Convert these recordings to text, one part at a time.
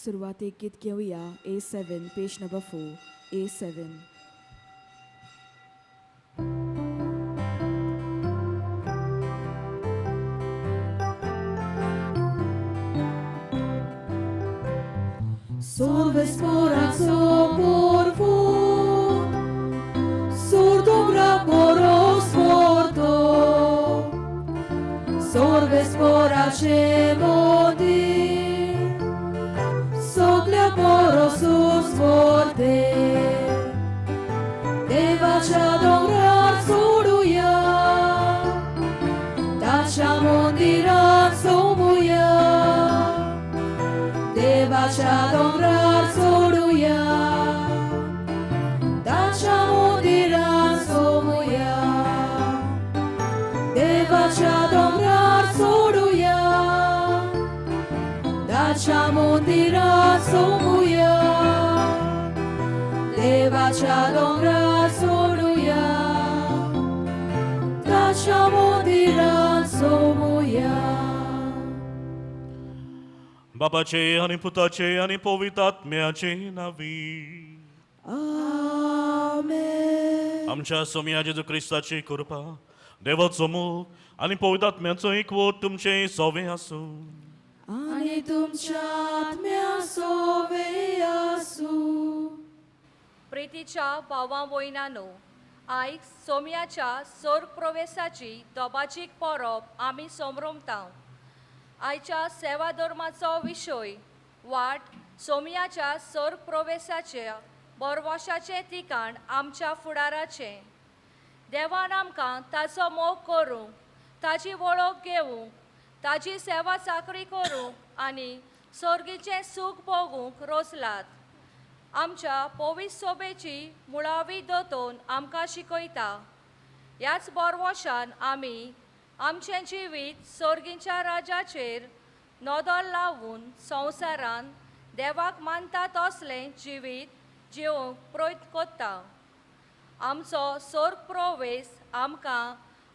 सुरवातेक गीत घेवया A7, page number 4, A7. Solves corazzo porvo, sordo poro sporto, sorves corace modi, soglia poro su sporte, देवाच्या दोंगरार सोडूया, ताच्या मंदिरात सोमुया, देवाच्या दोंगरार सोडूया, ताच्या मंदिरात सोमुया, देवाच्या दोंगरार सोडूया, ताच्या मंदिरात सोमुया, देवाच्या दोंगरार सोडूया, ताच्या मंदिरात सोमुया. बापाचे आनी पुताचे आनी पवित्र आत्म्याचे नावी. आमेन. आमच्या सोम्या जेजू क्रिस्ताची कृपा, देवाचो मोग आनी पवित्र आत्म्याचो एकवट तुमचे सोवे आसूं. आनी तुमच्या आत्म्या सोवे आसूं. प्रितीच्या भावां वयनानो, आयज सोम्याच्या सोर्ग प्रवेशाची दोबाजीक परब आमी समरमता. आयच्या सेवा धर्माचो विशय वाट सोम्याच्या सोर्ग प्रवेशाच्या बरवशाचें ठिकाण आमच्या फुडाराचें. देवान आमकां ताचो मोग करूंक, ताची वळख घेवंक, ताची सेवा चाकरी करूंक आनी सोर्गीचें सूख भोगूंक रोसलात. आमच्या पवित्र सोबेची मुळावी दोतोन आमकां शिकयता. ह्याच बरवशान आमी आमचें जिवीत सोर्गीच्या राजाचेर नदर लावन संवसारान देवाक मानता तसलें जिवीत जिवंक प्रयत्न करता. आमचो सोर्ग प्रवेश आमकां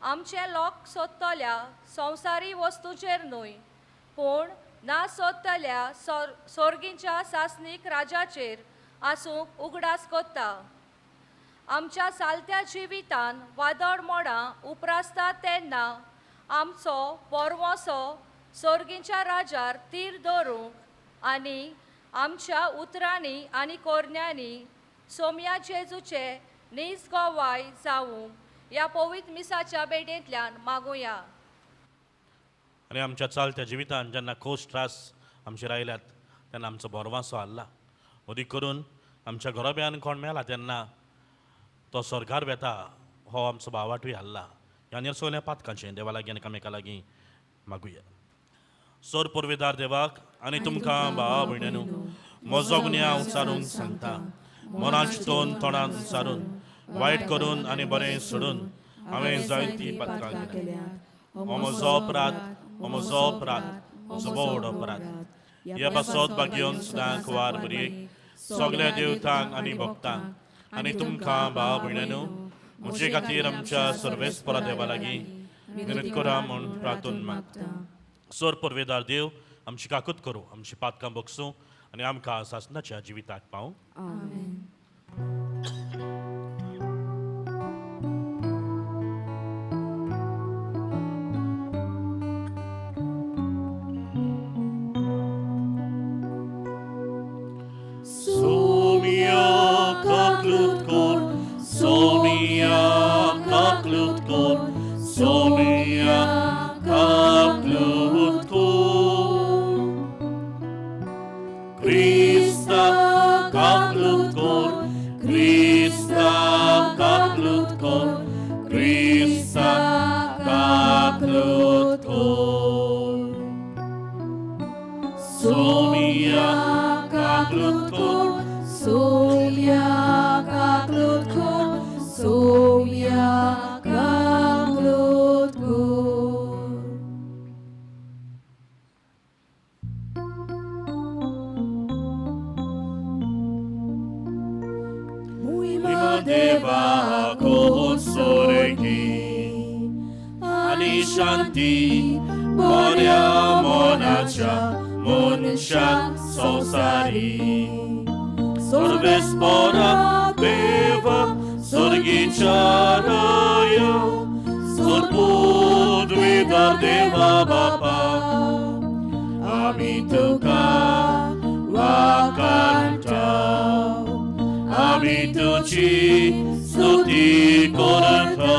आमचे लोक सोदतल्या संवसारी वस्तूचेर न्हय, पूण ना सोदतल्या सोर्गीच्या सासणीक राजाचेर आसूंक उगडास करता. आमच्या चालत्या जिवितान वादळ मोडां उप्रासता तेन्ना आमचो बरवसो सोर्गीच्या राजार तीर दवरूंक आनी आमच्या उतरांनी आनी कोरण्यांनी सोम्या जेजूचे नीज गोवाय जावंक ह्या पवित्र मिसाच्या भेटेंतल्यान मागुया. आनी आमच्या चालत्या जिवितान जेन्ना खोस त्रास आमचेर आयल्यात तेन्ना आमचो बरवासो हाल्ला. अदीक करून आमच्या घरोब्यान कोण मेला तेन्ना तो स्वर्गार वेता हो आमचो भावाटूय हाल्ला. ह्या निरसोल्या पातकांचें देवा लागीं आनी एकामेका लागीं मागुया. सोर पुर्वेदार देवाक आनी तुमकां भावा भयण्यानू म्हजो गुन्यांव उचारूंक सांगता. मनान चिंतून तोंडान उचारून वायट करून आनी बरें सोडून हांवें जायतीं पातकां केल्यांत. हो म्हजो अपराध, हो म्हजो अपराध, म्हजो व्हड अपराध. ह्या पासत भाग्योन सदां कुवार बरयेक सगल्या देवतांक आनी भक्तांक आनी तुमकां भाव भयण्यानू म्हजे खातीर आमच्या सर्वेस्परा देवा लागीं विनंती करा म्हूण प्रार्थून मागता. सोर पुर्वेदार देव आमची काकूत करूं, आमची पातकां बगसूं आनी आमकां सासणाच्या जिविताक पावूं. आमेन. सोमिया काकलूत कोर, सोमिया काकलूत कोर, सोमिया काकलूत कोर. क्रिस्ता काकलूत कोर, क्रिस्ता काकलूत कोर, क्रिस्ता काकलूत कोर. सोमिया काकलूत कोर, सोम्या काकलूत कोर, सोम्या काकलूत कोर. मुयमा देवा कोसोरगी आनी शांती बऱ्या मनाच्या मनशाक संवसारी. सर्वेस्परा देवा स्वर्गीच्या राया सोरपूत देवा बापा आमी तुका वाखाणटा, आमी तुजी स्तुती करता,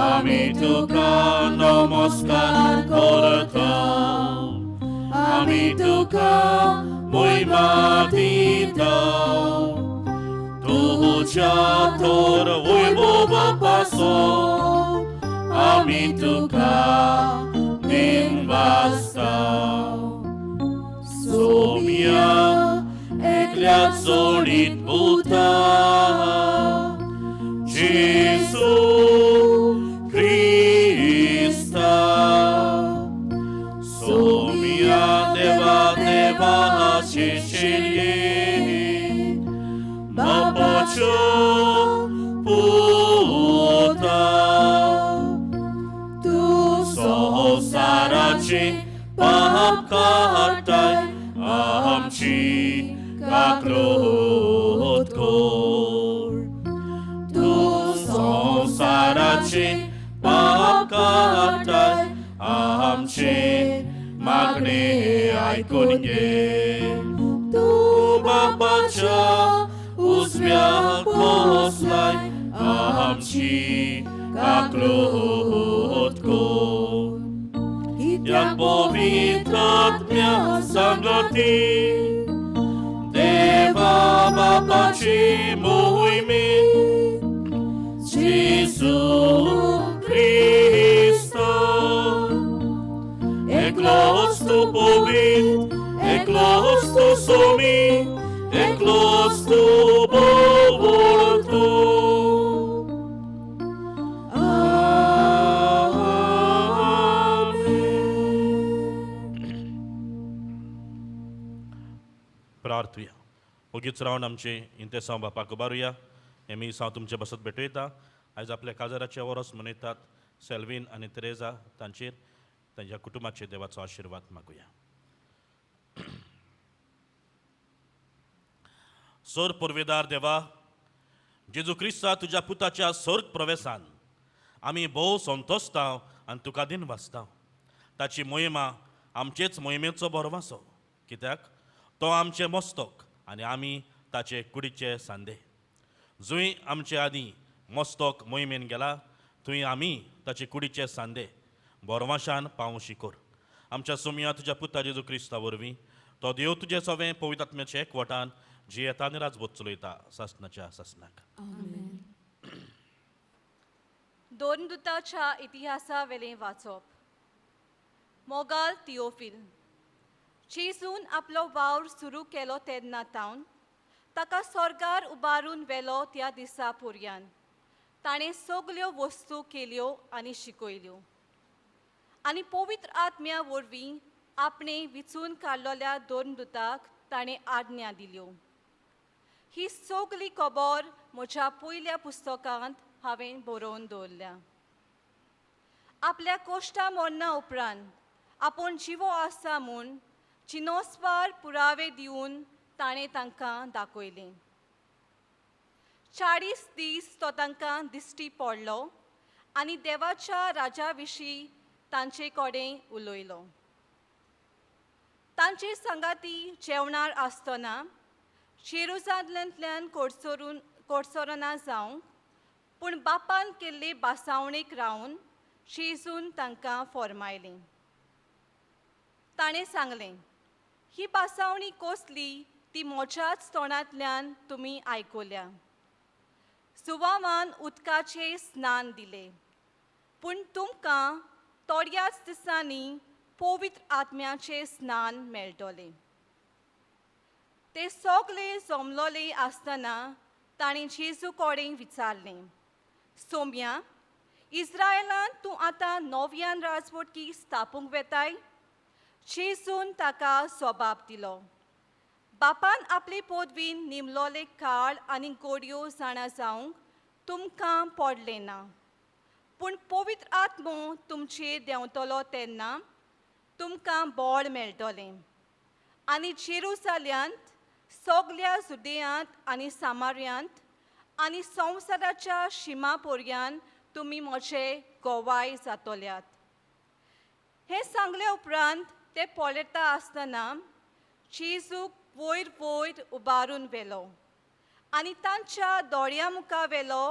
आमी तुका नमस्कार करता, आमी तुका महिमा दिता. तुज्या थोर वैभवा पासून आमी तुका दिनवासता. सोम्या एकल्या सोडीत पुता जेजू क्रिस्ता, सोम्या देवा देवाचे चेडये बापाचो पुता, तूं संवसाराचे पाप काडटाय आमची काकूट कर, तूं संवसाराचे पाप काडटाय आमचे मागणे आयकून घे. तूं बापाच्या उजव्याक बसलाय आमची काकूट कर. कित्याक पवित्र आत्म्या सांगती देवा बापाची मोहिमे जेजू क्रिस्ता, एकलोच तूं पवित्र, एकलोच तूं सोमी, एकलोच तूं बोवळतो. प्रार्थुया. ओगीच रावन आमचे इंतेसांव बापाक उबारुया. हे मिसांव तुमचे बसत भेटयता. आयज आपल्या काजाराचे वरस मनयतात सेल्वीन आनी तेरेजा, तांचेर तांच्या कुटुंबाचेर देवाचो आशिर्वाद मागुया. सोर पुर्वेदार देवा, जेजू क्रिस्ता तुज्या पुताच्या सोर्ग प्रवेसान आमी भोव संतोशता आनी तुका दिन वाचता. ताची मोहिमा आमचेच मोहिमेचो बरवासो, कित्याक तो आमचे मस्तक आनी आमी ताचे कुडीचे सांदे. जंय आमचे आदीं मस्तक मोहिमेन गेला थंय आमी ताचे कुडीचे सांदे बोरवाशान पावशी कर. आमच्या सोमया तुज्या पुता जेजू क्रिस्ता वरवीं तो देव तुजे सवें पवित्र आत्म्याचे एकवटान जियेता आनी राजबोध चलयता सासनाच्या सासनाक. दोन दुताच्या इतिहासा वेलें वाचप. मोगाल थियोफिल, जेजून आपलो वावर सुरू केलो तेन्ना तावन ताका स्वर्गार उबारून व्हेलो त्या दिसा पुर्यान ताणें सगल्यो वस्तू केल्यो आनी शिकयल्यो आनी पवित्र आत्म्या वरवीं आपणें विचून काडलेल्या दोन दुताक ताणें आज्ञा दिल्यो. ही सगली खबर म्हज्या पयल्या पुस्तकांत हांवें बरोवन दवरल्या. आपल्या कोश्टा मरणा उपरांत आपूण जिवो आसा म्हूण जिनोसवार पुरावे दिवन ताणें तांकां दाखयलें. 40 दीस तो तांकां दिश्टी पडलो आनी देवाच्या राजा विशीं तांचे कडेन उलयलो. तांचे संगाती जेवणार आसतना जेरुजालेंतल्यान कोडसरना जावंक पूण बापान केल्ले बासावणेक रावन जेजून तांकां फॉर्मायलें. ताणें सांगलें, ही बासावणी कसली ती म्हज्याच तोंडांतल्यान तुमी आयकल्या. सुवामान उदकाचें स्नान दिलें पूण तुमकां थोड्याच दिसांनी पवित्र आत्म्याचें स्नान मेळटलें. ते सगळे जमलोले आसतना ताणें जेजू कडेन विचारलें, सोम्या, इस्रायलांत तूं आतां नव्यान राजवटकी स्थापूंक वेताय? जेजून ताका स्वभाव दिलो. बापान आपले पदवीन निमलोले काळ आनी गोडयो जाणा जावंक तुमकां पडलें ना, पूण पवित्र आत्मो तुमचेर देंवतलो तेन्ना तुमकां बळ मेळटलें आनी जेरुसाल्यांत सगल्या जुदेयांत आनी सामार्यांत आनी संवसाराच्या शिमा पर्यान तुमी म्हजे गोवाय जातल्यात. हें सांगले उपरांत ते पळयता आसतना जेजूक वयर वयर उबारून व्हेलो आनी तांच्या दोळ्यां मुखार व्हेलो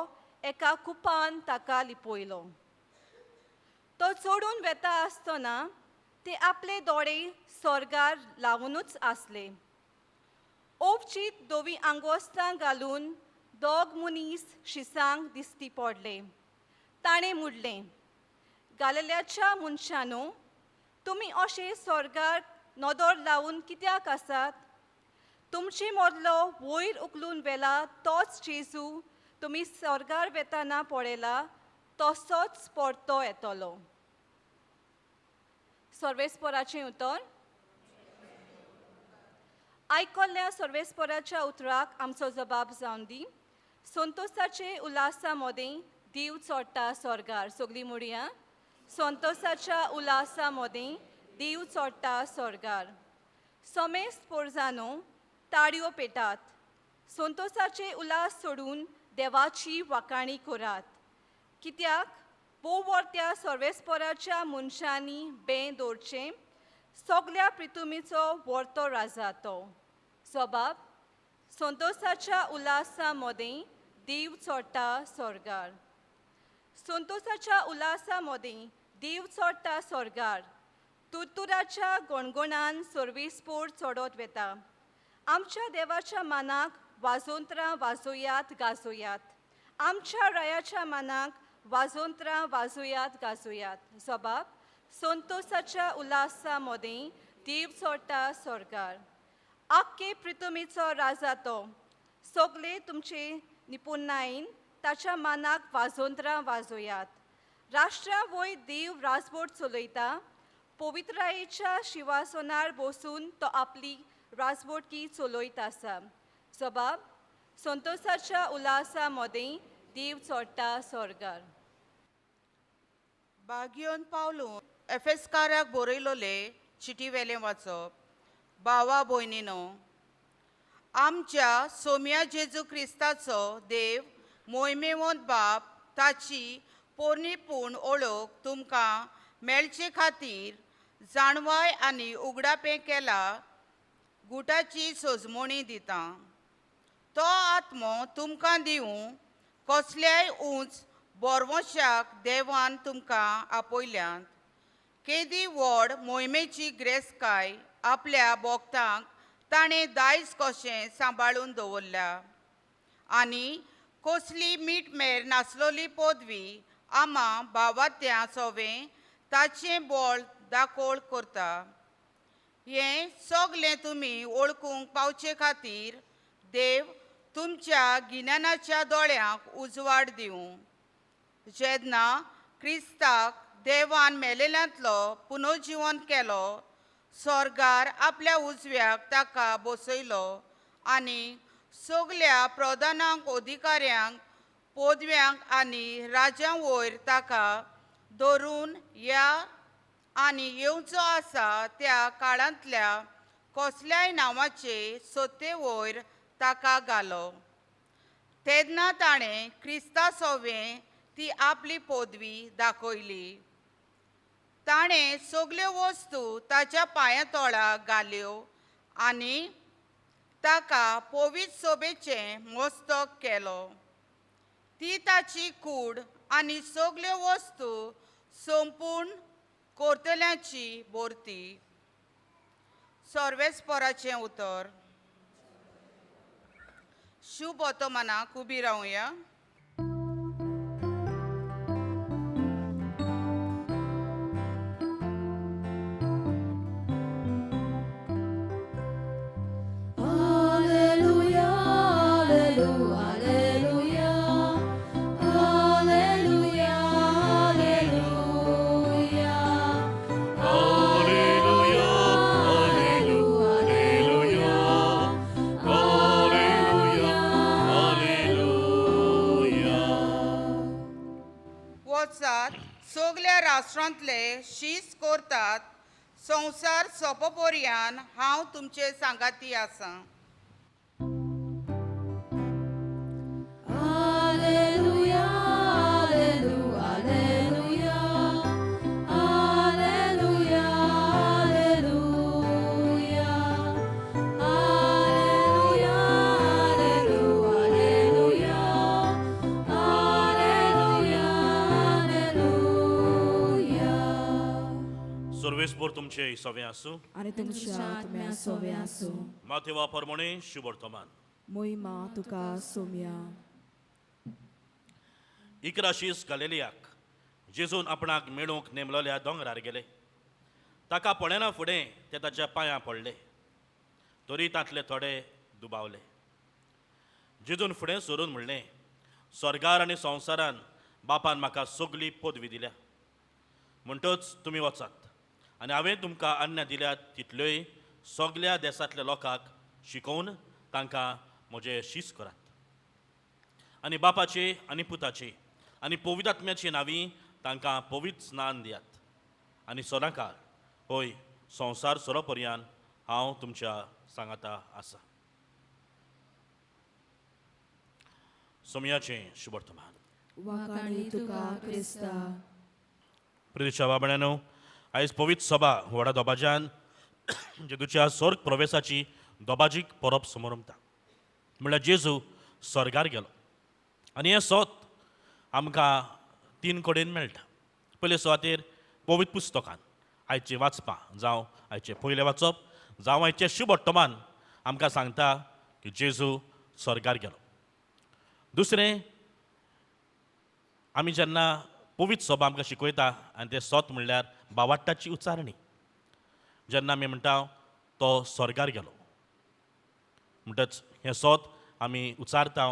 एका कुपान ताका लिपयलो. तो चडून वेता आसतना ते आपले दोळे स्वर्गार लावुनूच आसले. अवचीत धवीं आंगवस्त्रां घालून दोग मनीस शिसांक दिश्टी पडले. ताणें म्हणलें, गालिल्याच्या मनशांनो, तुमी अशे स्वर्गार नदर लावन कित्याक आसात? तुमचे मदलो वयर उखलून व्हेला तोच जेजू तुमी स्वर्गार वेतना पळयला तसोच परतो येतलो. सर्वेस्पराचें उतर. आयकल्ल्या सर्वेस्पराच्या उतराक आमचो जबाब जावन दी. संतोसाचे उल्हासा मदें देव चडटा स्वर्गार. सगळीं म्हणया, संतोसाच्या उल्हासा मदें देव चडटा स्वर्गार. समेस्त पोरजानो ताळयो पेटात, संतोसाचे उल्हास सोडून देवाची वाखाणी करात. कित्याक भोववर्त्या सर्वेस्पराच्या मनशांनी बें दवरचें, सगल्या प्रितुमीचो वर्तो राजा तो. जबाब, संतोसाच्या उल्हासा मदें देव चडटा स्वर्गार. संतोसाच्या उल्हासा मदें देव चडटा स्वर्गार. तुरतुराच्या गणगणान सर्वेस्पोर चडत वेता. आमच्या देवाच्या मानाक वाजोंत्रां वाजोयात गाजोयात. आमच्या रायाच्या मानाक वाजोंत्रां वाजोयात गाजोयात. जबाब, संतोसाच्या उल्हासा मदें देव चडटा स्वर्गार. आख्खे प्रितुमीचो राजा तो. सगळे तुमचे निपुणायेन ताच्या मानाक वाजोंत्रां वाजोयात. राष्ट्रां वयर देव राजवट चलयता. पवित्रायेच्या शिवासनार बसून तो आपली राजवटकी चलयत आसा. जबाब, संतोसाच्या उल्हासा मदें देव चडटा स्वर्गार. बागियोन पावलून एफेसकाराक बरयलोले चिटी वेलें वाचप. भावा भयणीनो, आमच्या सोम्या जेजू क्रिस्ताचो देव मोहिमेवंत बाप ताची पोरणी पूण ओळख तुमकां मेळचे खातीर जाणवाय आनी उगडापें केला गुटाची सोजमणी दिता. तो आत्मो तुमकां दिवं कसल्याय उंच बोरवंशाक देवान तुमकां आपयल्यात. केदी व्हड मोहिमेची ग्रेसकाय आपल्या भोक्तांक ताणें दायज कशें सांबाळून दवरल्या आनी कसली मीटमेर नासलोली पदवी आमा भावात्या सोवें ताचें बळ दाकोळ करता. हें सगलें तुमी वळखूंक पावचे खातीर देव तुमच्या गिन्यानाच्या दोळ्यांक उजवाड दिवं. जेन्ना क्रिस्ताक देवान मेलेल्यांतलो पुनर्जिवन केलो, स्वर्गार आपल्या उजव्याक ताका बसयलो आनी सगल्या प्रधानांक, अधिकाऱ्यांक, पदव्यांक आनी राजां वयर ताका धरून ह्या आनी येवचो आसा त्या काळांतल्या कसल्याय नांवाचे सत्ते वयर ताका घालो. तेन्ना ताणें क्रिस्ता सोवें ती आपली पदवी दाखयली. ताणें सगल्यो वस्तू ताच्या पांया तोळा घाल्यो आनी ताका पवित्र सोबेचें मस्तक केलो. ती ताची कूड आनी सगल्यो वस्तू संपूर्ण करतल्यांची भरती. सर्वेस्पराचें उतर. शुभ ओतोमानाक उबी रावया. Hallelujah, hallelujah, hallelujah, hallelujah. वचात, सगल्या राष्ट्रांतले शीस करतात, संवसार सोंपोपर्यान हांव तुमचे सांगाती आसा. Alleluia, alleluia, alleluia, alleluia, alleluia, alleluia, alleluia, alleluia. सर्वेस्पोर तुमचे सवे आसूं आनी तुमच्या आत्म्या सोवे आसूं. माथेवा प्रमाणे शुभवर्तमान. मोहिमा तुका सोम्या. 11 शीस गालिलियाक जेजून आपणाक मेळूंक नेमलोल्या दोंगरार गेले. ताका पळयना फुडें ते ताच्या पांयां पडले, तरी तांतले थोडे दुबावले. जेजून फुडें सरून म्हणलें, स्वर्गार आनी संवसारान बापान म्हाका सगली पदवी दिल्या, म्हणटच तुमी वचात आनी हांवें तुमकां आज्ञा दिल्यात तितल्योय सगल्या देसांतल्या लोकांक शिकोवन तांकां म्हजें शीस करात. आनी बापाचे आनी पुताचे आनी पवित्र आत्म्याची नांवी तांकां पवित्र स्नान दियात. आनी सदांकाळ होय संवसार सोरोपर्यान हांव तुमच्या सांगाता आसा. सोमयाचें शुभवर्तमान. वाखाणी तुका क्रिस्ता. प्रितीच्या बाबण्यानो, आयज पवित्र सभा व्हडा दोबाज्यान जेजूच्या स्वर्ग प्रवेसाची दोबाजीक परब समोरमता. म्हणल्यार जेजू स्वर्गार गेलो आनी हें सोत आमकां 3 कडेन मेळटा. पयले सुवातेर पवित्र पुस्तकान आयचें वाचपां जावं आयचें पयलें वाचप जावं आयचें शुभवर्तमान आमकां सांगता की जेजू स्वर्गार गेलो. दुसरें, आमी जेन्ना पवित्र सभा आमकां शिकयता आनी तें सोत म्हणल्यार बावाट्टाची उच्चारणी. जेन्ना आमी म्हणटा तो स्वर्गार गेलो, म्हणटच हें सोत आमी उच्चारता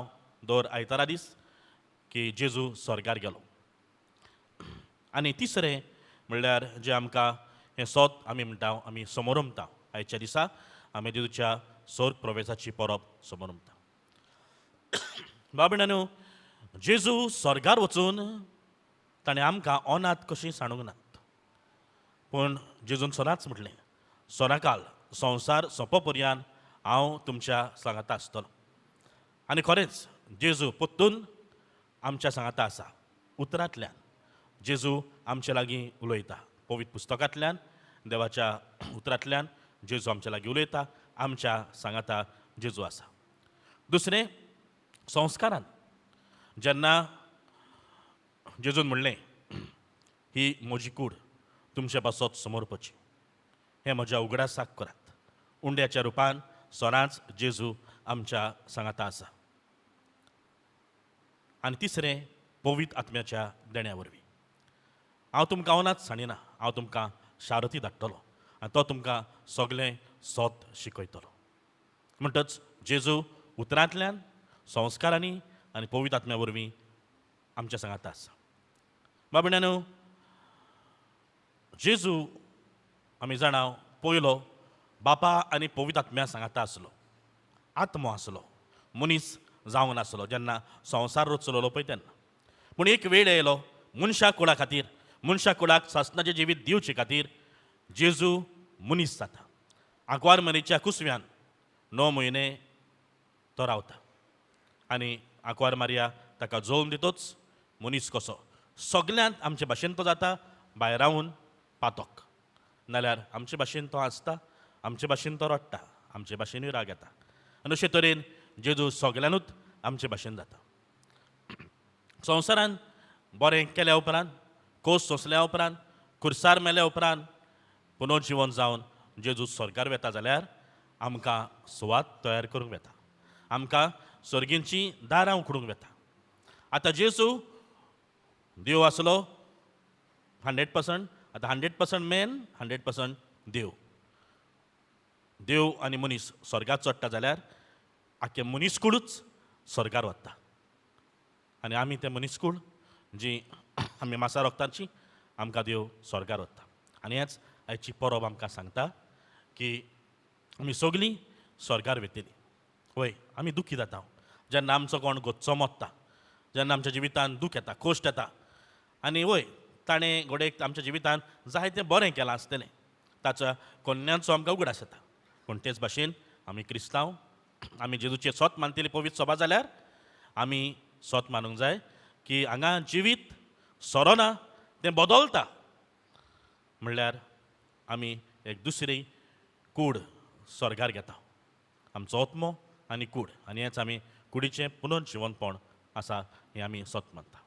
दर आयतारा दीस की जेजू स्वर्गार गेलो. आनी तिसरें म्हणल्यार जें आमकां हें सोत आमी म्हणटा आमी समोरमता आयच्या दिसा आमी जेजूच्या स्वर्ग प्रवेसाची परब समोरमता. बाबणानो, जेजू स्वर्गार वचून ताणें आमकां अनाथ कशीं सांडूंक नात, पूण जेजून सदांच म्हटलें, सदांकाल संवसार सोंपो पर्यान हांव तुमच्या सांगाता आसतलो. आनी खरेंच जेजू परतून आमच्या सांगाता आसा. उतरांतल्यान जेजू आमचे लागीं उलयता, पवित्र पुस्तकांतल्यान देवाच्या उतरांतल्यान जेजू आमच्या लागीं उलयता, आमच्या सांगाता जेजू आसा. दुसरें, संस्कारान जेन्ना जेजून म्हणलें, ही म्हजी कूड तुमचे पासत समर्पची, हें म्हज्या उगडासाक करात. उंड्याच्या रुपान सदांच जेजू आमच्या सांगाता आसा. आनी तिसरें, पवित्र आत्म्याच्या देण्या वरवीं हांव तुमकां अनाथ सांडिना, हांव तुमकां शारती धाडटलो आनी तो तुमकां सगलें सोत शिकयतलो. म्हणटच जेजू उतरांतल्यान, संस्कारांनी आनी पवित्र आत्म्या वरवीं आमच्या सांगाता आसा. बाबण्यानो, जेजू आमी जाणा पयलो बापा आनी पवित्र आत्म्या सांगाता आसलो, आत्मो आसलो, मनीस जावंक नासलो जेन्ना संवसार रचलोलो पळय तेन्ना. पूण एक वेळ येयलो मनशा कुळा खातीर, मनशा कुळाक सासणाचें जिवीत दिवचे खातीर जेजू मनीस जाता. आंकवार मरीच्या कुसव्यान 9 म्हयने तो रावता आनी आंकवार मारिया ताका जोल्म दितोच मनीस कसो सगल्यांत आमचे भाशेन तो जाता, भायर रावन पातक, नाल्यार आमचे भाशेन तो हांसता, आमचे भाशेन तो रडटा, आमचे भाशेनूय राग येता. आनी अशे तरेन जेजू सगल्यानूच आमचे भाशेन जाता. संवसारान बरें केल्या उपरांत, कोस सोंसल्या उपरांत, खुर्सार मेल्या उपरांत पुनर्जिवन जावन जेजू स्वर्गार वेता जाल्यार आमकां सुवात तयार करूंक वेता, आमकां सर्गींची दारां उखडूंक वेता. आतां जेजू देव आसलो 100%, आतां 100% मॅन, 100% देव. देव आनी मनीस स्वर्गार चडटा जाल्यार आख्खें मनीसकुळूच स्वर्गार वता. आनी आमी तें मनीसकूळ जी आमी मासा रोगताची आमकां देव स्वर्गार वता. आनी हेंच आयची परब आमकां सांगता की आमी सगलीं स्वर्गार वतलीं. वय, आमी दुखी जाता जेन्ना आमचो कोण गोच्चो मोडटा, जेन्ना आमच्या जिवितांत दूख येता, कोश्ट येता, आनी वय ताणें घडयेक आमच्या जिवितान जायतें बरें केलां आसतलें, ताच्या कोन्यांचो आमकां उगडास येता. पूण तेच भाशेन आमी क्रिस्तांव, आमी जेजूचें सोत मानतली पवित्र सभा जाल्यार आमी सोत मानूंक जाय की हांगा जिवीत सोरोना, तें बदलता. म्हणल्यार आमी एक दुसरी कूड स्वर्गार घेता, आमचो आत्मो आनी कूड, आनी हेंच आमी कुडीचें पुनर्जिवनपण आसा हें आमी सत मानता.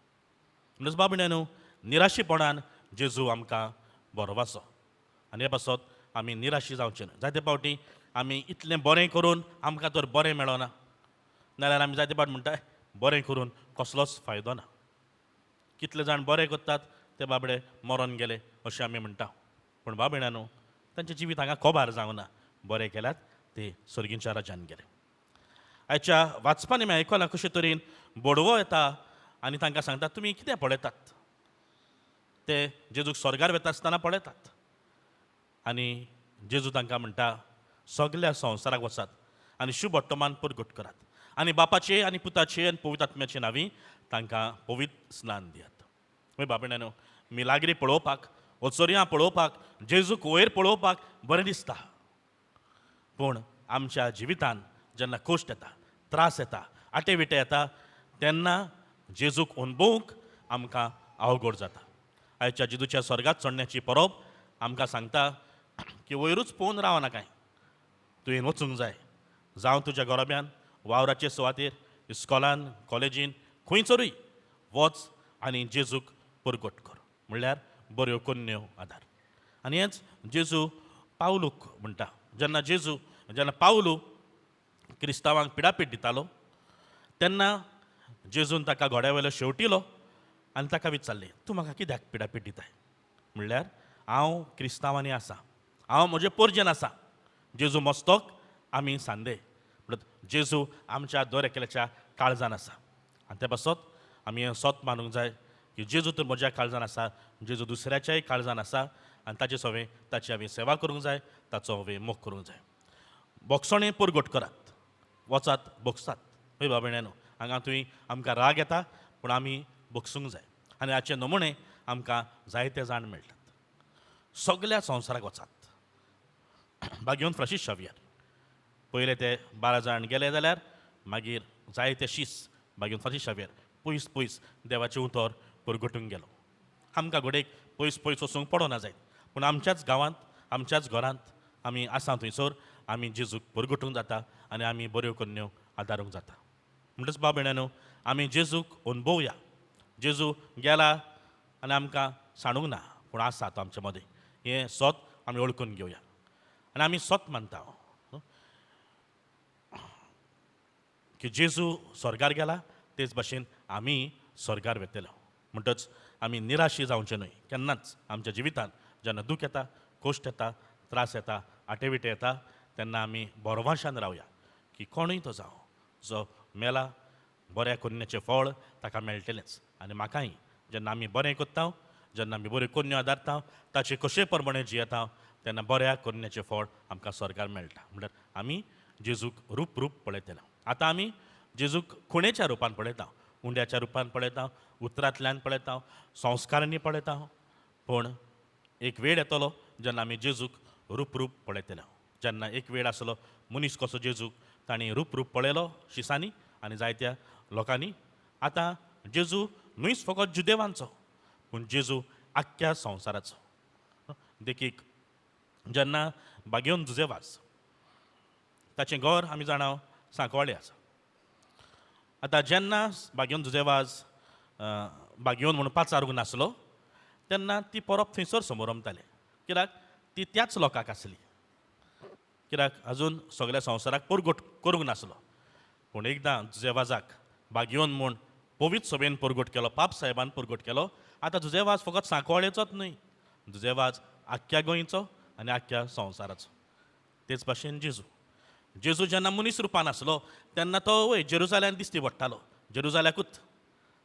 म्हणटच बाबण्या न्हू, निराशीपणान जेजू आमकां बरो वाचो आनी हे पासत आमी निराशी जावचें न्हय. जायते फावटी आमी इतलें बरें करून आमकां तर बरें मेळना, नाजाल्यार आमी जायते फावट म्हणटा बरें करून कसलोच फायदो ना. कितले जाण बरें करतात ते बाबडे मरोन गेले अशें आमी म्हणटा. पूण बाबण्या न्हू, तांचें जिवीत हांगा कोबार जावना, बरें केल्यात ते सर्गींच्या राज्यान गेले. आयच्या वाचपांनी आमी आयकलां कशे तरेन बोडवो येता आनी तांकां सांगता तुमी कितें पळयतात. ते जेजूक स्वर्गार वता आसतना पळयतात आनी जेजू तांकां म्हणटा सगल्या संवसाराक वचात आनी शुभ वर्तमान परगट करात आनी बापाचे आनी पुताचे आनी पवित्र आत्म्याचे नांवी तांकां पवित्र स्नान दियात. मागीर बाबण्या न्हू, मिलाग्री पळोवपाक, ओचोरयां पळोवपाक, जेजूक वयर पळोवपाक बरें दिसता, पूण आमच्या जिवितान जेन्ना कश्ट येता, त्रास येता, आटे विटे येता तेन्ना जेजूक अणभवूंक आमकां अवघड जाता. आयच्या जेजूच्या स्वर्गात चडण्याची परब आमकां सांगता की वयरूच पळोवन रावना कांय, तुवें वचूंक जाय, जावं तुज्या घराब्यान, वावराचे सुवातेर, इस्कॉलान, कॉलेजीन, खंयसरूय वच आनी जेजूक परगट कर, म्हणल्यार बऱ्यो कोन्न्यो आदार. आनी हेंच जेजू पावलूक म्हणटा. जेन्ना जेजू जेन्ना पावलू क्रिस्तांवांक पिडापीड दितालो तेन्ना जेजून ताका घोड्या वयलो शेवटिलो आनी ताका विचारलें तूं म्हाका कित्याक पिडापीड दिताय, म्हणल्यार हांव क्रिस्तांवांनी आसा, हांव म्हजें पोरजेन आसा. जेजू मस्तक आमी सांदे, म्हणल्यार जेजू आमच्या दर एकल्याच्या काळजान आसा. आनी ते पासत आमी हें सत मानूंक जाय की जेजू तर म्हज्या काळजान आसा, जेजू दुसऱ्याच्याय काळजान आसा आनी ताचे सवें ताची हांवें सेवा करूंक जाय, ताचो हांवें मोग करूंक जाय. बोगसणें परगट करात, वचात बोगसात. हय बाबण्या न्हू, हांगा तुवें आमकां राग येता पूण आमी बोगसूंक जाय आनी हाचे नमुने आमकां जायते जाण मेळटात. सगल्या संवसाराक वचात. बागेवन फ्रांसीस शावियर पयले ते 12 जाण गेले जाल्यार मागीर जायते शीस बागेवन फ्रांसीस शावियर पयस पयस देवाचें उतर परगटूंक गेलो. आमकां घडयेक पयस पयस वचूंक पडना जायत, पूण आमच्याच गांवांत, आमच्याच घरांत आमी आसा थंयसर आमी जेजूक परगटूंक जाता आनी आमी बऱ्यो कोन्न्यो आदारूंक जाता. म्हणटच बाबण्या न्हू, आमी जेजूक अणभवया. जेजू गेला आनी आमकां सांडूंक ना, पूण आसा तो आमच्या मदें, हें सत आमी वळखून घेवया आनी आमी सत मानता की जेजू स्वर्गार गेला तेच भाशेन आमी स्वर्गार वेतले. म्हणटच आमी निराशी जावचें न्हय केन्नाच. आमच्या जिवितांत जेन्ना दूख येता, कश्ट येता, त्रास येता, आटेविटे येता तेन्ना आमी बरवाशान रावया की कोणूय तो जावं जो मेला बऱ्या कोन्याचें फळ ताका मेळटलेंच. आनी म्हाकाय जेन्ना आमी बरें करता, जेन्ना आमी बऱ्यो कोन्यो आदारता, ताचे कशे प्रमाणे जियेता तेन्ना बऱ्या कोन्याचें फळ आमकां स्वर्गार मेळटा. म्हणल्यार आमी जेजूक रूप रूप पळयतले. आतां आमी जेजूक खुणेच्या रुपान पळयता, उंड्याच्या रुपान पळयता, उतरांतल्यान पळयता, संस्कारांनी पळयता, पूण एक वेळ येतलो जेन्ना आमी जेजूक रूप रूप पळयतले. जेन्ना एक वेळ आसलो मनीस कसो जेजूक तांणी रूप रूप पळयलो शिसांनी आनी जायत्या लोकांनी. आतां जेजू न्हूच फकत जुदेवांचो, पूण जेजू आख्ख्या संवसाराचो. देखीक जेन्ना बागेवन जुजेवाज ताचें घर आमी जाणा सांकवाळे आसा. आतां जेन्ना बागेवन जुजेवाज बागेवन म्हणून पाचारूंक नासलो तेन्ना ती परब थंयसर समोरमताले, कित्याक ती त्याच लोकांक आसली, कित्याक अजून सगल्या संवसाराक परगट करूंक नासलो. पूण एकदां जुजेवाजाक बागेवन म्हूण पवित्र सभेन परगट केलो, पाप साहेबान परगट केलो. आतां जुजेवाज फकत सांकवाळेचोच न्हय, जुजेवाज आख्ख्या गोंयचो आनी आख्ख्या संवसाराचो. तेच भाशेन जेजू, जेजू जेन्ना मनीस रुपान आसलो तेन्ना तो वय जेरुजाल्यान दिश्टी पडटालो, जेरुजाल्याकूच.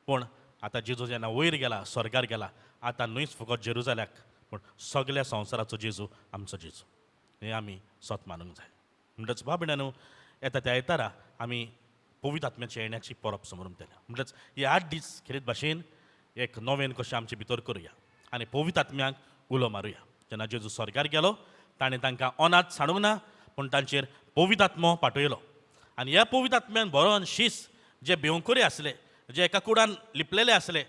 पूण आतां जेजू जेन्ना वयर गेला, स्वर्गार गेला, आतां न्हूच फकत जेरुजाल्याक पूण सगल्या संवसाराचो जेजू आमचो जेजू, हें आमी सत मानूंक जाय. म्हणटच बाबण्या न्हू, येता त्या आयतारा आमी पवित्र आत्म्याच्या येण्याची परब समोर तेन्ना. म्हणटच हे 8 दीस खेरीत भाशेन एक नोवेन कशें आमचे भितर करुया आनी पवित्र आत्म्याक उलो मारुया. जेन्ना जेजू स्वर्गार गेलो ताणें तांकां अनाथ सांडूंक ना, पूण तांचेर पवित्र आत्मो पाठयलो. आनी ह्या पवित्र आत्म्यान बरोवन शीस जे बेवकुरे आसले, जे एका कुडान लिपलेले आसले,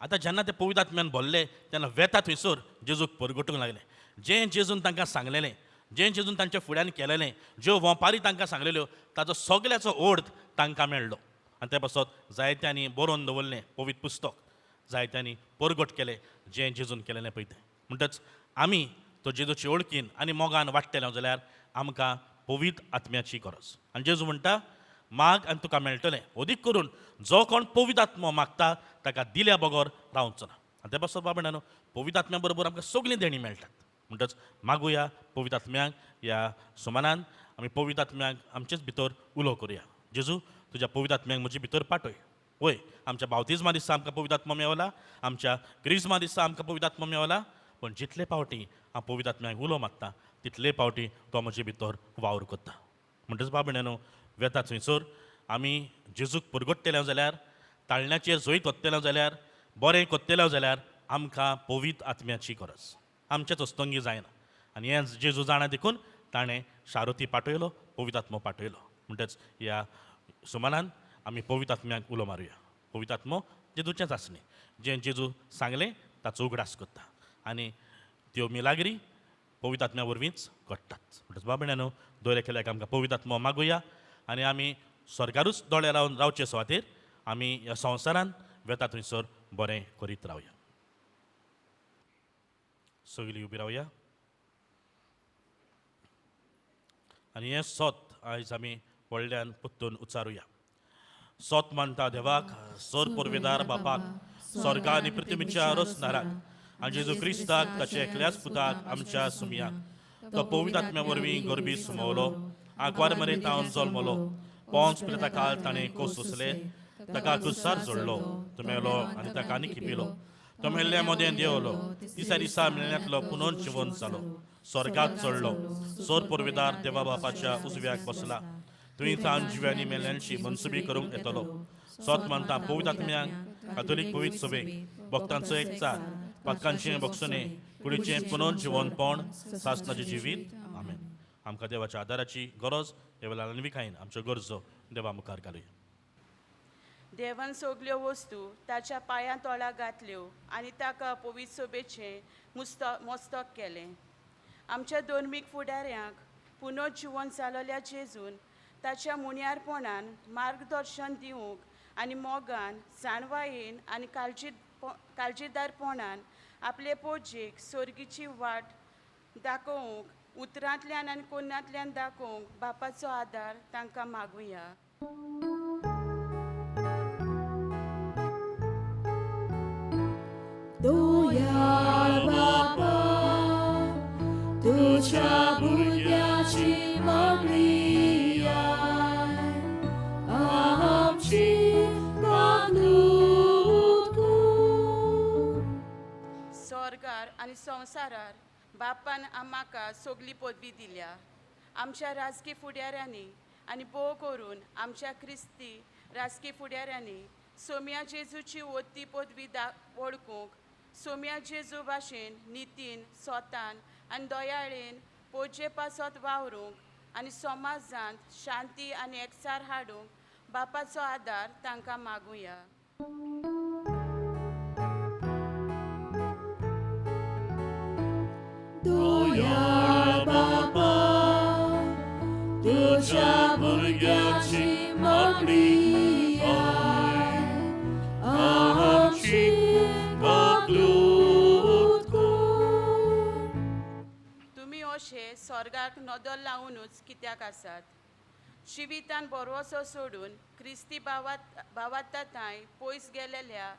आतां जेन्ना ते पवित्र आत्म्यान भरले तेन्ना वेता थंयसर जेजूक परगटूंक लागले. जें जेजून तांकां सांगलेलें, जें जेजून तांच्या फुड्यान केलेलें, ज्यो वोंपारी तांकां सांगलेल्यो, ताचो सगळ्याचो अर्थ तांकां मेळ्ळो. आनी ते पासत जायत्यांनी बरोवन दवरलें पवित्र पुस्तक, जायत्यांनी परगट केलें जें जेजून केलेलें पळय तें. म्हणटच आमी तो जेजूची ओळखीन आनी मोगान वाडटले जाल्यार आमकां पवित्र आत्म्याची गरज. आनी जेजू म्हणटा माग आनी तुका मेळटलें. अदीक करून जो कोण पवित्र आत्मो मागता ताका दिल्या बगर रावचो ना. आनी ते पासत बाबा पवित्र आत्म्या बरोबर आमकां सगळीं देणीं मेळटात. म्हणटच मागुया पवित्र आत्म्याक. ह्या सुमानान आमी पवित्र आत्म्याक आमचेच भितर उलो करुया. जेजू तुज्या पवित्र आत्म्याक म्हजे भितर पाठय. वय आमच्या बावतिज्मा दिसा आमकां पवित्र आत्मो मेवला, आमच्या क्रिज्मा दिसा आमकां पवित्र आत्मो मेवला, पूण जितले फावटी हांव पवित्र आत्म्याक उलो मारता तितले फावटी तो म्हजे भितर वावर करता. म्हणटच बाबा न्हू वेता थंयसर आमी जेजूक परगट्टले जाल्यार, ताळण्याचेर जैत वतले जाल्यार, बरें करतले जाल्यार आमकां पवित्र आत्म्याची गरज. आमचेच अस्तंगी जायना. आनी हें जेजू जाणा देखून ताणें शारुती पाठयलो, पवित्र आत्मो पाठयलो. म्हणटच ह्या सुमानान आमी पवित्र आत्म्याक उलो मारुया. पवित्र आत्मो जेजूचेंच आसलें, जें जेजू सांगलें ताचो उगडास करता आनी त्यो मिलाग्री पवित्र आत्म्या वरवींच घडटात. म्हणटच बाबा न्हू दर एकल्याक आमकां पवित्र आत्मो मागुया आनी आमी स्वर्गारूच दोळे लावन रावचे सुवातेर आमी ह्या संवसारान वेता थंयसर बरें करीत रावया. सगळीं उबी रावया आनी हें सोत आयज आमी व्हडल्यान परतून उच्चारुया. सोत मानता देवाक, सोर पुर्वेदार बापाक, स्वर्गा आनी पृथ्वीच्या रचणाराक, आनी जेजू क्रिस्ताक ताच्या एकल्याच पुताक आमच्या सुमयाक, तो पवित्र आत्म्या वरवीं गरबी सुमवलो, आंकवार मरे तावन जल्मलो, पोंच पिलता काल ताणें कोस सोंसले, ताका कुसार जोडलो, तो मेलो आनी ताका आनी खिपिलो, तो मेल्ल्या मदें देंवलो, दिसा दिसा मेळण्यांतलो पुनोन जिवन जालो, स्वर्गात चडलो, सोर पुर्वेदार देवा बापाच्या उजव्याक बसला, तुवें तान जिव्यांनी मेल्ल्यांची मनसुबी करूंक येतलो. सोत मानता पवित्र आत्म्यांक, कातोलीक पवित्र सभेक, भक्तांचो एकचार, पातकांचें बक्षणें, कुडीचें पुनर्जिवनपण, सासनाचें जिवीत. आमेन. आमकां देवाच्या आदाराची गरज ह्या वेळार आनी विखायन आमच्यो गरजो देवा मुखार घालुया. देवान सगल्यो वस्तू ताच्या पांयां तोळा घातल्यो आनी ताका पवित्र सभेचें मस्तक केलें. आमच्या धर्मीक फुडाऱ्यांक पुनर्जिवन जालोल्या जेजून ताच्या मुण्यारपणान मार्गदर्शन दिवंक आनी मोगान, जाणवायेन आनी काळजीदारपणान आपले पोजेक सोर्गीची वाट दाखोवंक, उतरांतल्यान आनी कोन्नांतल्यान दाखोवंक बापाचो आदार तांकां मागुया. दोयाळ बापा तुझ्या भुरग्याची मागणी आमची मागणूक कर. स्वर्गार आनी संवसारार बापान आमकां सगली पदवी दिल्या. आमच्या राजकी फुडाऱ्यांनी आनी भोव करून आमच्या क्रिस्ती राजकी फुडाऱ्यांनी सोम्या जेजूची वत्ती पदवी वळखूंक, सोम्या जेजू भाशेन नितीन, सोतान आनी दयाळेन पोजे पासत वावरूंक आनी समाजांत शांती आनी एकचार हाडूंक बापाचो आदार तांकां मागुया. दोयाळ बापा तुझ्या भुरग्याची मागणी आमची मागणूक कर. तुमी अशे स्वर्गाक नदर लावुनूच कित्याक आसात? जिवितान बरोसो सोडून क्रिस्ती भावातांय पयस गेलेल्या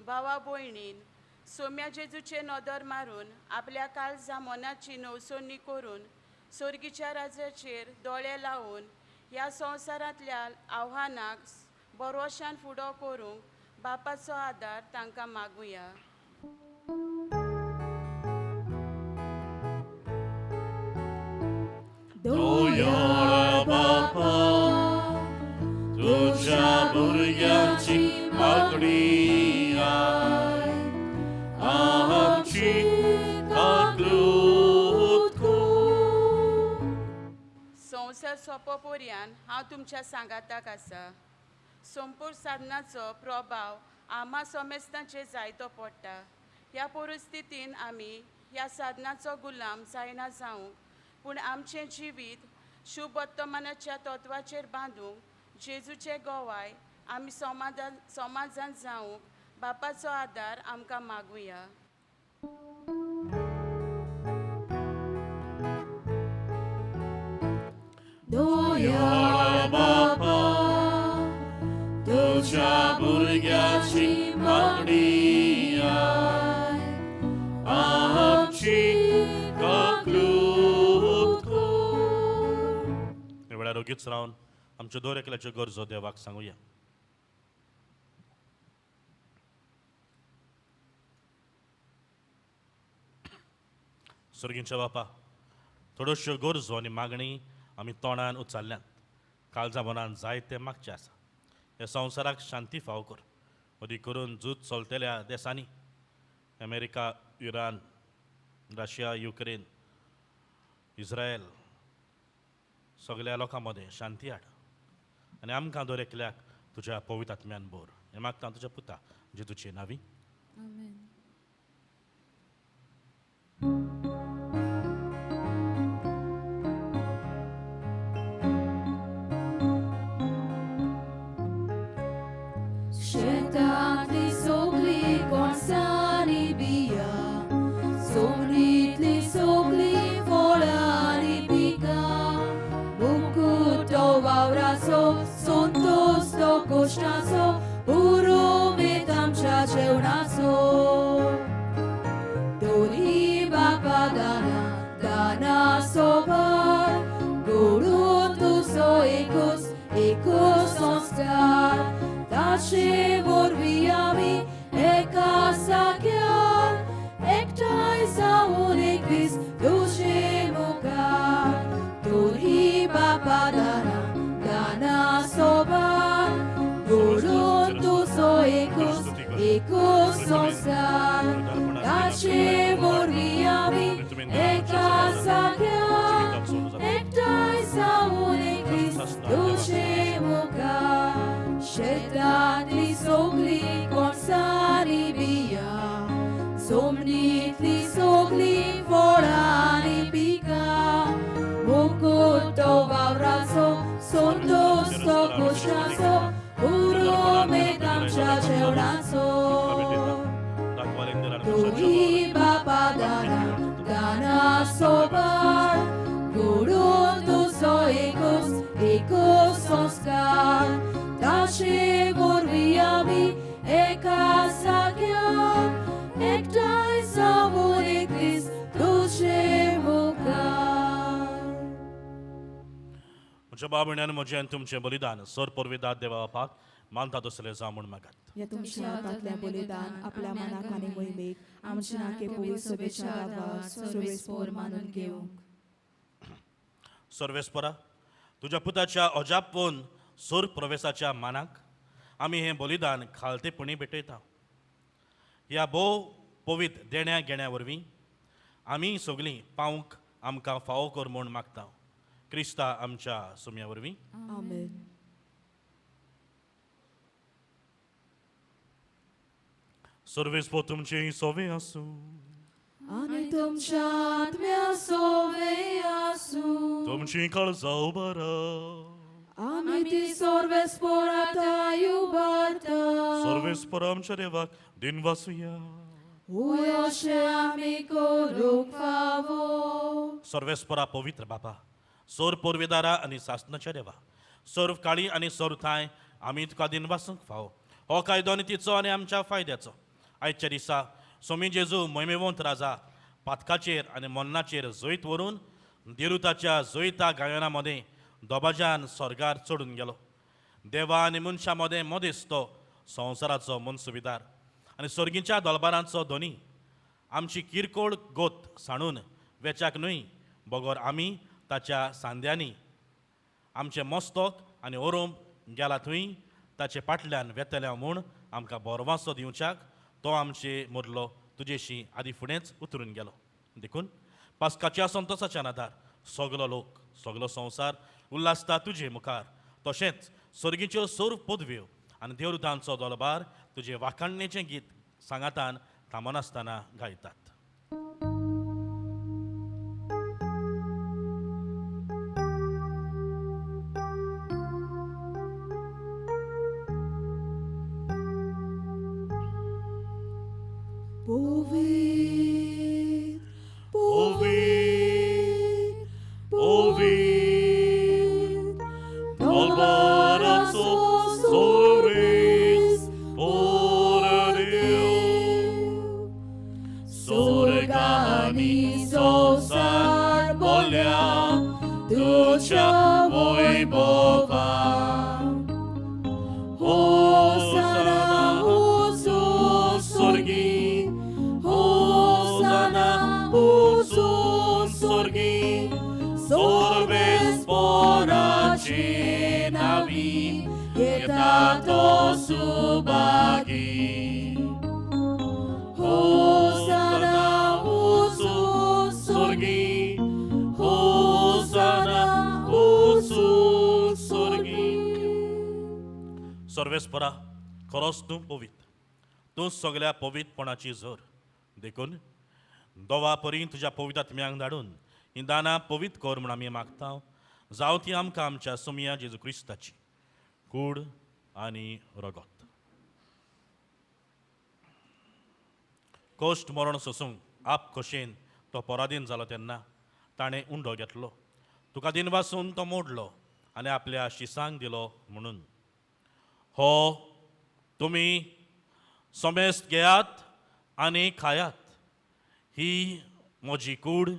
भावा भयणीन सोम्या जेजूचे नदर मारून आपल्या काळजा मनाची नवसणी करून सोर्गीच्या राजाचेर दोळे लावन ह्या संवसारांतल्या आव्हानाक बरोशान फुडो करूंक बापाचो आदार तांकां मागुया. दोयाळ बापा तुझ्या भुरग्याची मागणी सोंपो पर्यान हांव तुमच्या सांगाताक आसा. संपूर्ण साधनाचो प्रभाव आमा समेस्तांचेर जायतो पडटा. ह्या परिस्थितीन आमी ह्या साधनाचो गुलाम जायना जावंक, पूण आमचें जिवीत शुभवर्तमानाच्या तत्वाचेर बांदूंक जेजूचे गोवाय आमी समाजान जावंक बापाचो आदार आमकां मागुया. दयाळ बापा तुज्या भुरग्याची मागणी आमची ककलूत कर. ह्या वेळार ओगीच रावन आमच्यो दर एकल्याच्यो गरजो देवाक सांगुया. सर्गींच्या बापा, थोड्योश्यो गरजो आनी मागणी आमी तोंडान उच्चारल्यात, काळजा मनान जायते मागचें आसा. ह्या संवसाराक शांती फाव कर, अदीक करून झूज चलतल्या देशांनी, America, Iran, Russia, Ukraine, Israel, सगळ्या लोकां मदें शांती हाड आनी आमकां दर एकल्याक तुज्या पवित्र आत्म्यान भर. हें मागता तुज्या पुता जेजूचे नांवी. आमेन. शेतांतली सगळी कोणसांनी बिया, सोमणींतली सगळी फळां आनी पिकां, मुकुटो वावराचो, संतोस तो कोश्टाचो, उरुमेत आमच्या जेवणाचो. दोनी बापा दाना दाना सोबत, गोडून तुजो एकूच एकूच संस्कार, ताचे वरवीं आमी एका सारक्यान एकठांय जावन एक दीस तुजे मुखार. दोनी बापा दाना दाना सोबत, गोडून तुजो एकूच एकूच संस्कार, ताचे वरवीं आमी एका सारक्यान एकठांय जावन एक दीस तुजे मुखार. शेतांतली सगळी कोणसांनी बिया, सोमणींतली सगळी फळां आनी पिकां, मुकुटो वावराचो, संतोस तो कोश्टाचो, उरुमेत आमच्या जेवणाचो. दोनी बापा दाना दाना सोबत, गोडून तुजो एकूच एकूच संस्कार, ताचे वरवीं आमी एका सारक्यान एकठांय जावन एक दीस तुजे मुखार. म्हज्या बाबण्यान म्हजें आनी तुमचें बलिदान सर परवेदात देवा बापाक मानता तसलें जावं म्हूण मागात. ह्या तुमच्या हातांतलें बलिदान आपल्या मनाक आनी मोहिमेक आमच्या नाके पवित्र सभेच्या गांवात सर्वेस्पोर मानून घेवंक. सर्वेस्पोरा, तुज्या पुताच्या अजापवन सोर प्रवेसाच्या मानाक आमी हें बलिदान खालतेपणी भेटयता. ह्या भोव पवित्र देण्या घेण्या वरवीं आमी सगळीं पावंक आमकां फावो कर म्हूण मागता. क्रिस्ता आमच्या सुम्या वरवीं. आमेन. सर्वेस्पोर तुमचें सोवे आसूं आनी तुमच्या आत्म्या सोवे आसूं. तुमची काळजां उबारा. आमी ती सर्वेस्पोरा उबारता. सर्वेस्पोर आमच्या देवाक दिनवासुया. होय अशें आमी करूंक फावो. सर्वेस्पोरा पवित्र बापा, सोर पोरवेदारा आनी सासनाच्या देवा, सर्व काळी आनी सर्व थांय आमी तुका दिनवासूंक फावो. हो कायदो आनी तिचो आनी आमच्या फायद्याचो. आयच्या दिसा सोमी जेजू मोहिमेवंत राजा पातकाचेर आनी मरणाचेर जैत व्हरून देरुताच्या जैता गायना मदें दोबाज्यान स्वर्गार चडून गेलो. देवा आनी मनशां मदें मदेस तो संवसाराचो मनसुविदार आनी सर्गीच्या दलबारांचो धनी. आमची किरकोळ गोत सांडून वेच्याक न्हय, बगर आमी ताच्या सांद्यांनी आमचें मस्तक आनी ओरोंब गेला थंय ताचे फाटल्यान वेतल्या म्हूण आमकां बोरवासो दिवच्याक तो आमचे मदलो तुजेशी आदी फुडेंच उतरून गेलो. देखून पास्काच्या संतोसाच्या आदार सगलो लोक सगलो संवसार उल्हासता तुजे मुखार तशेंच सर्गीच्यो सर्व पदव्यो आनी देवदूतांचो दलबार तुजे वाखाणणेचें गीत सांगातान थांबनासतना गायतात. सर्वेस्परा खरोच तूं पवित्र, तूं सगळ्या पवित्रपणाची झर, देखून दोवा परी तुज्या पवित्र आत्म्यांक धाडून हीं दानां पवित्र कर म्हूण आमी मागता. जावं ती आमकां आमच्या सोमया जेजू क्रिस्ताची कूड आनी रगत. कश्ट मरण सोसूंक आप खोशेन तो पराधीन जालो तेन्ना ताणें उंडो घेतलो, तुका दिनवासून तो मोडलो आनी आपल्या शिसांक दिलो म्हणून हो तुमी समेस्त घेयात आनी खायात, ही म्हजी कूड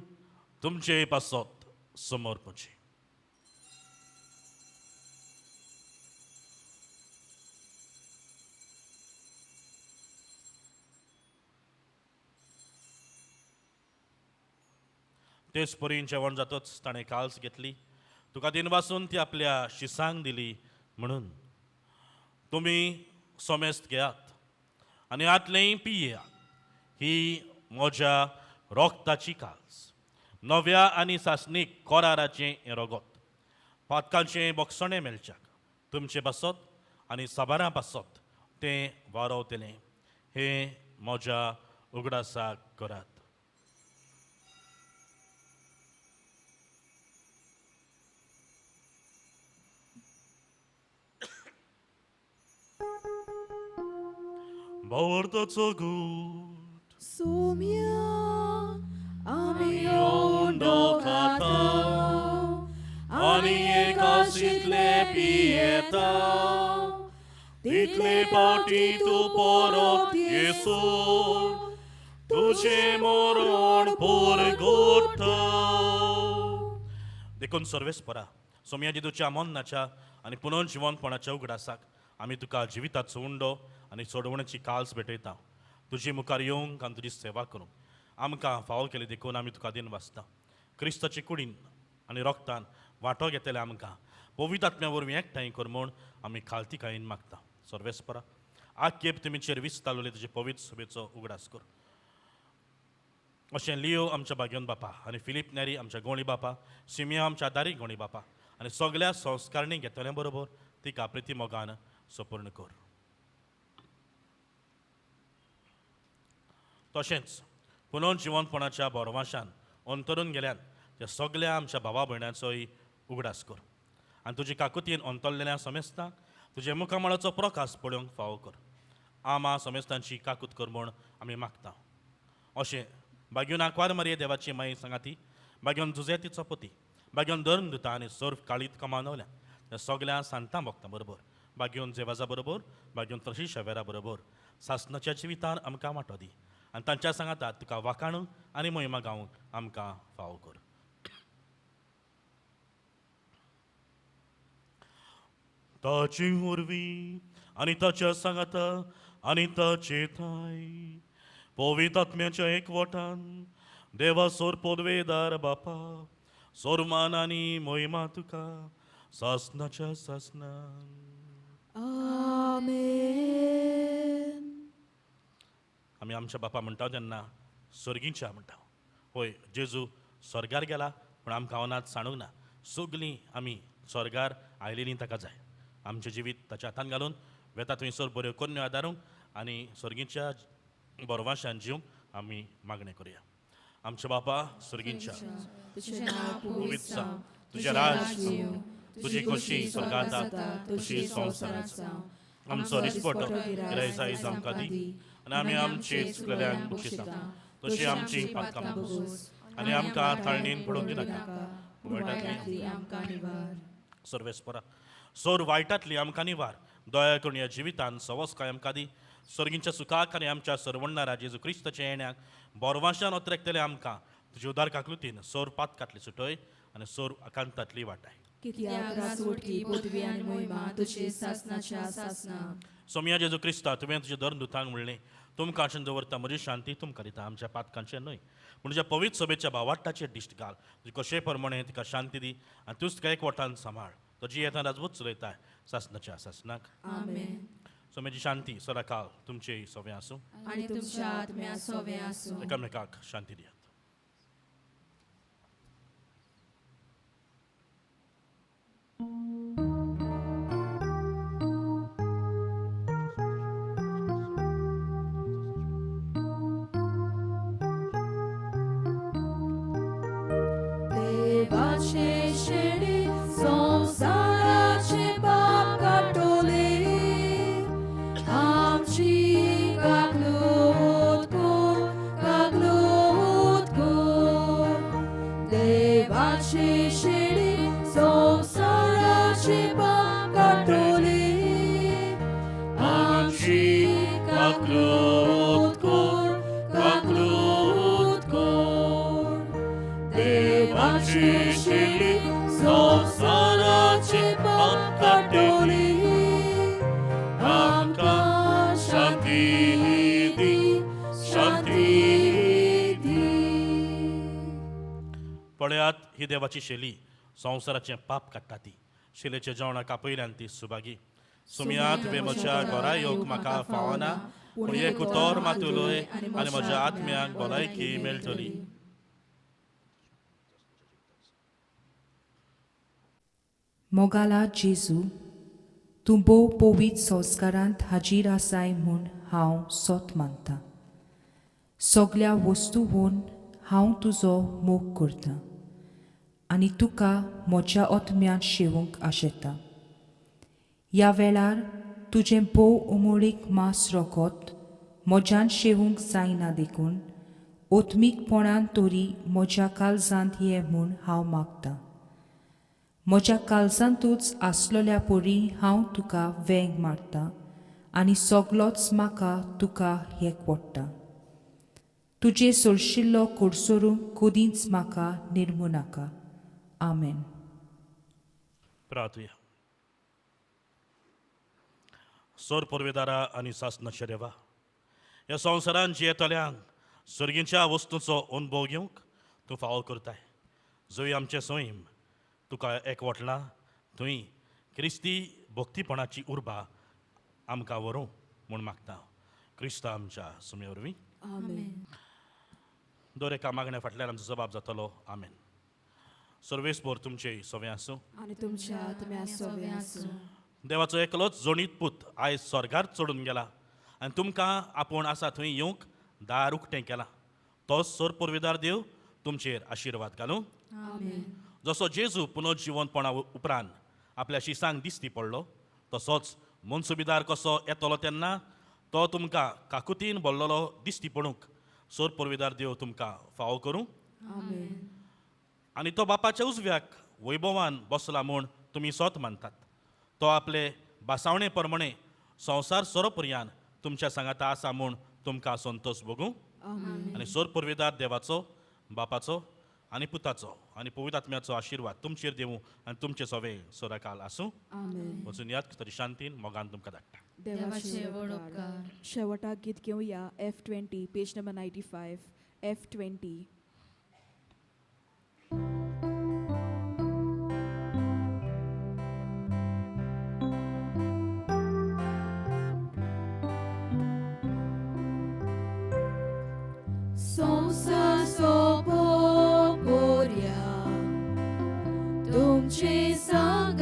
तुमचे पासत समर्पची. तेच परीन जेवण जातच ताणें काल्स घेतली, तुका दिनवासून ती आपल्या शिसांक दिली म्हणून तुमी समेस्त घेयात आनी आतलेंय पियेयात, ही म्हज्या रोगताची काल्स, नव्या आनी सासणीक कराराचें हें रगत, पातकांचें बक्षणें मेळच्याक तुमचें पासत आनी साबारां पासत तें वारवतलें. हें म्हज्या उगडासाक करात. भावार्थाचो गूट सोम्या आमी उंडो खाता आनी एकाशितले पियेता, तितले पावटी तूं परत येसो तुजें मरण पुरगोता. देखून सर्वेस्परा सोम्या जेजूच्या मरणाच्या आनी पुनर्जिवनपणाच्या उगडासाक आमी तुका जिविताचो उंडो आनी सोडवण्याची काल्स भेटयता. तुजी मुखार येवंक आनी तुजी सेवा करूंक आमकां फावो केली देखून आमी तुका दिन वाचता. क्रिस्ताची कुडीन आनी रोगतान वांटो घेतले आमकां पवित्र आत्म्या वरवीं एकठांय कर म्हूण आमी खालतीकायेन मागता. सर्वेस्परा आखेप तुमीचेर विस्तारलेले तुजे पवित्र सभेचो उगडास कर. अशें लियो आमच्या भाग्योन बापा आनी फिलीप नेरी आमच्या गोणी बापा, सिमिया आमच्या दारी गोणी बापा आनी सगळ्या संस्कारणी घेतल्या बरोबर तिका प्रिती मोगान सपूर्ण कर. तशेंच पुनर्जिवनपणाच्या बोरवाशान अंतरून गेल्यान त्या सगळ्या आमच्या भावा भयणांचोय उगडास कर आनी तुजी काकुतीन अंतरलेल्या समेस्तांक तुज्या मुखामळाचो प्रकाश पळोवंक फावो कर. आमा समेस्तांची काकूत कर म्हूण आमी मागता. अशें बाग्योन आंकवार मारये देवाची माई सांगाती, बाग्योन जुजेतीचो पती, बाग्योन धर्म दिता आनी सर्व काळीत कमानवल्या त्या सगळ्या सांतां भक्तां बरोबर, बाग्योन जेवाजा बरोबर, बाग्योन त्रशी शेवेरा बरोबर सासनाच्या जिवितान आमकां वांटो दी आनी तांच्या सांगाता तुका वाखाणूंक आनी मोहिमा गावंक आमकां फावो कर. ताची वरवीं आनी ताच्या सांगाता आनी ताचे थाय पवित्र आत्म्याच्या एकवटान देवा सोर पदवेदार बापा सोरमान आनी मोहिमा तुका सासनाच्या सासनान. आमेन. आमी आमच्या बापा म्हणटा तेन्ना सर्गींच्या म्हणटा. होय, जेजू स्वर्गार गेला पूण आमकां अनाथ सांडूंक ना. सगळीं आमी स्वर्गार आयलेली ताका जाय. आमचें जिवीत ताच्या हातान घालून वेता थंयसर बऱ्यो कोन्न्यो आदारूंक आनी सर्गीच्या बरवाशान जिवंक आमी मागणें करुया. आमच्या बापा सर्गींच्या, तुजें नांव पवित्र जावं, तुजें राज येवं, तुजी खोशी स्वर्गांत जाता तशी संवसारांत जावं. आमचो दिसपटो गिरायस आयज आमकां दी आनी आमी आमचे चुकलेल्यांक बक्षिता तशी आमची पातकां भोगोस आनी आमकां ताळणीन पडूंक दिनाका, वायटांतली आमकां निवार. सर्वेस्परा सोर वायटांतली आमकां निवार. दया करून ह्या जिवितान सवस्काय आमकां दी. सर्गींच्या सुखाक आनी आमच्या सर्वण्णारा जेजू क्रिस्ताच्या येण्याक बोरवाशान ओतरेकतले आमकां तुजे उदार काकलुतीन सोर पातकांतली सुटय आनी सोर आकांतांतली वाटाय. कित्याक राजवटकी पदवी आनी मोहिमा तुजी सासनाच्या सासना. सोमया जेजू क्रिस्ता, तुवें तुज्या धर्म दुतांक म्हणलें, तुमकां आशेन दवरता म्हजी शांती तुमकां दिता, आमच्या पातकांचें न्हय पूण तुज्या पवित्र सभेच्या भावाट्टाचेर दिश्ट घाल. तुजी कशे प्रमाणे तिका शांती दी आनी तूंच तिका एकवटान सांबाळ. तुजी येतना राजवट चलयताय सासनाच्या सासनाक. आमेन. सोम्याची शांती सदाकाळ तुमचे सवें आसूं आनी तुमच्या आत्म्या सवें आसूं. एकामेकाक शांती दियात. देवाचे शेणी संवसाराचे पाप काडटले, आमची काकलूत कोर, काकलूत कोर. देवाचे शेणी संवसाराचे पाप काडटले, आमची काकलूत कोर, काकलूत कोर. देवाचे शेणी संवसाराचे पाप काडटले, आमकां शांती दी, शांती दी. पळयात ही देवाची शैली संवसाराचें पाप काडटा ती. शिलेच्या जेवणाक आपयल्यान ती सुभागी. सुमया तुवें म्हज्या घरा येवंक म्हाका फावना, पूण एक उतर मात उलय आनी म्हज्या आत्म्याक भलायकी मेळटली. मोगाला जेजू, तूं भोव पवित्र संस्कारांत हाजीर आसाय म्हूण हांव सोत मानतां. सगल्या वस्तूवन हांव तुजो मोग करतां आनी तुका म्हज्या आत्म्यांत शेवूंक आशेतां. ह्या वेळार तुजें भोव उमळीक मास रोखत म्हज्यान शेवूंक जायना देखून आत्मीकपणान तरी म्हज्या काळजांत ये म्हूण हांव मागतां. म्हज्या काळजांतूच आसलेल्या परी हांव तुका वेंग मारतां आनी सगलोच म्हाका तुका एकवडटा. तुजे सोरशिल्लो कोडसोरूंक कदींच म्हाका निर्मू नाका. आमेन. प्रार्थुया. सोर पुर्वेदारा आनी सासनाच्या देवा, ह्या संवसारान जियेतल्यांक सर्गींच्या वस्तूंचो अनुभव घेवंक तूं फावो करताय. जंय आमचें सैम तुका एकवटलां थंय क्रिस्ती भक्तीपणाची उर्बा आमकां व्हरूं म्हूण मागता. क्रिस्ता आमच्या सुमे वरवीं. आमेन. दर एका मागण्या फाटल्यान आमचो जबाब जातलो. आमेन. सर्वेस्पोर तुमचे सवें आसूं आनी तुमच्या आत्म्या सवें आसूं. देवाचो एकलोच जोणीत पूत आयज स्वर्गार चडून गेला आनी तुमकां आपूण आसा थंय येवंक दार उक्तें केलां. तोच सोर पुर्वेदार देव तुमचेर आशिर्वाद घालूं. आमेन. जसो जेजू पुनर्जिवनपणा उपरांत आपल्या शिसांक दिसती पडलो तसोच मनसुबीदार कसो येतलो तेन्ना तो तुमकां काकुतीन भरलेलो दिसती पडूंक सोर पुर्वेदार देव तुमकां फावो करूं. आमेन. आनी तो बापाच्या उजव्याक वैभवान बसला म्हूण तुमी सोत मानतात. तो आपले बासावणे प्रमाणे संवसार सोरोपर्यान तुमच्या सांगाता आसा म्हूण तुमकां संतोष भोगूं. आनी सोर पुर्वेदार देवाचो, बापाचो आनी पुताचो आनी पवित्र आत्म्याचो आशिर्वाद तुमचेर देवूं आनी तुमचे सवे सोराकाल आसूं. वचून याद तरी शांतीन मोगान तुमकां धाडटा. देवाचे व्हड उपकार. शेवटाक गीत घेवया F20 page number 95 F20. संवसार सोंपोवया तुमचे सांगाती.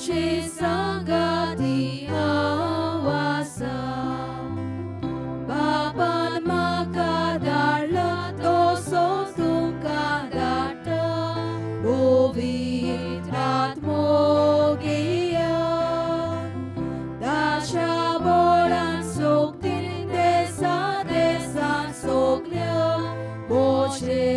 तुमचे सांगाती हांव आसा. बापान म्हाका धाडला तसो तुमकां धाडटा पवित्र आत्मो घेया. ताच्या बोळान सोगतीन देसा देसान सोगल्या बोचे